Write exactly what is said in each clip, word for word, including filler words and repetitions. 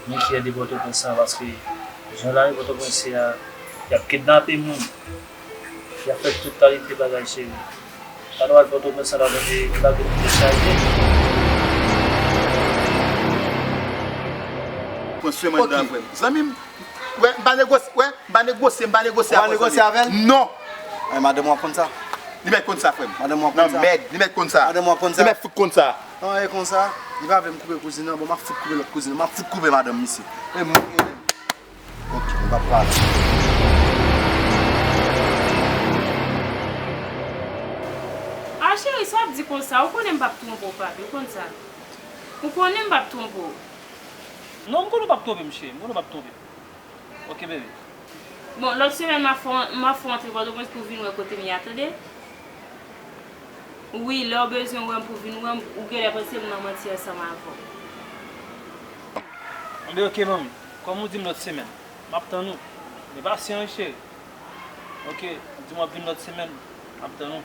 Mwen fyè de Pòtoprens lan paske jan lari Pòtoprens ye a, y ap kidnape moun, y ap fè tout kalite bagay, cheri. Sa nou al Pòtoprens la, pa vle, pa vle dechaje. Pran swen mwen dan frè m. Zanmi m, wè, m pa negosye, wè, m pa negosye, m pa negosye avè w. Ou pa negosye avè l? Non. Ay, madanm w ap konn sa? Li mèt konn sa, frè m. Madanm w ap konn sa? Non, mèd, li mèt konn sa. Madanm w ap konn sa? Li mèt fout konn sa. Non, e konsa, li pa vle m koupe kouzin nan, bon, m ap fout koupe lòt kouzin nan, m ap fout koupe madanm misye. E mwen, ok, m p ap pale. A cheri, sa w ap di konsa? Ou konnen m p ap twonpe w, papi, ou konn sa. Ou konnen m p ap twonpe w. Non, m konnen w p ap twonpe m, cheri, m konnen w p ap twonpe m. Ok, baby. Bon, lòt semèn, m ap fè w, m ap fè w antre Pòtoprens pou w vin wè kote m ye a, tande? Wi, lè w bezwen wè m pou w vin wè m, ou genlè panse m nan manti ansanm avè w. Anben, ok, manmi. Kòm ou di m lòt semèn, m ap tann ou. Men pasyan, wi, cheri. Ok, ou di m w ap vin lòt semèn, m ap tann ou.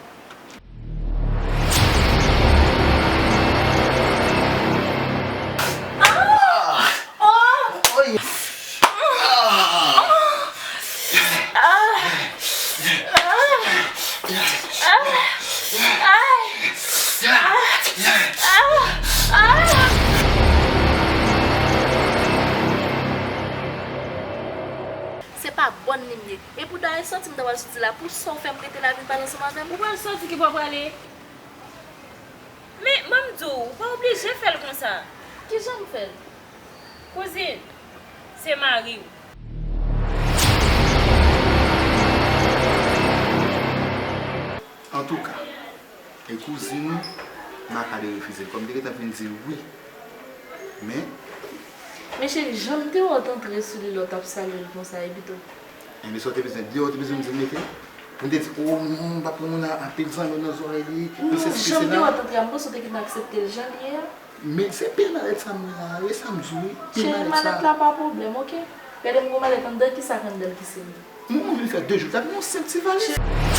Se pa bòn li m ye. E pou dayè sòti m ta pral soti la, pou sa w fè m rete la vin pale ansanm avè m? Ou pral soti ki bò w prale? Men, ban m di w, ou pa oblije fè l konsa. Kijan m fè l? Kouzin, se mari w. Antouka, e kouzin ou, m pa ka refize l. Kòm m te gentan fin di l wi. Men. Men cheri, jan m te wè w t antre sou li lè w t ap salye l konsa, epi tou. Enben, sa w te bezwen di, w te bezwen m di l mete? Pou m te di, o, m pa pran moun nan anpil zanmi nan zòrèy li, li sesi, li sela. Non, jan m te wè w t antre a, m panse w te gentan aksepte l jan l ye a. Men se pil malèt sa m ye la, e sa m di w wi, pil malèt sa. Cheri, malèt la pa pwoblèm, ok? Gade m gon malèt anndan, kisa k anndan l ki se li? Mwen, mwen vin fè de jou, gade yon senp ti valiz.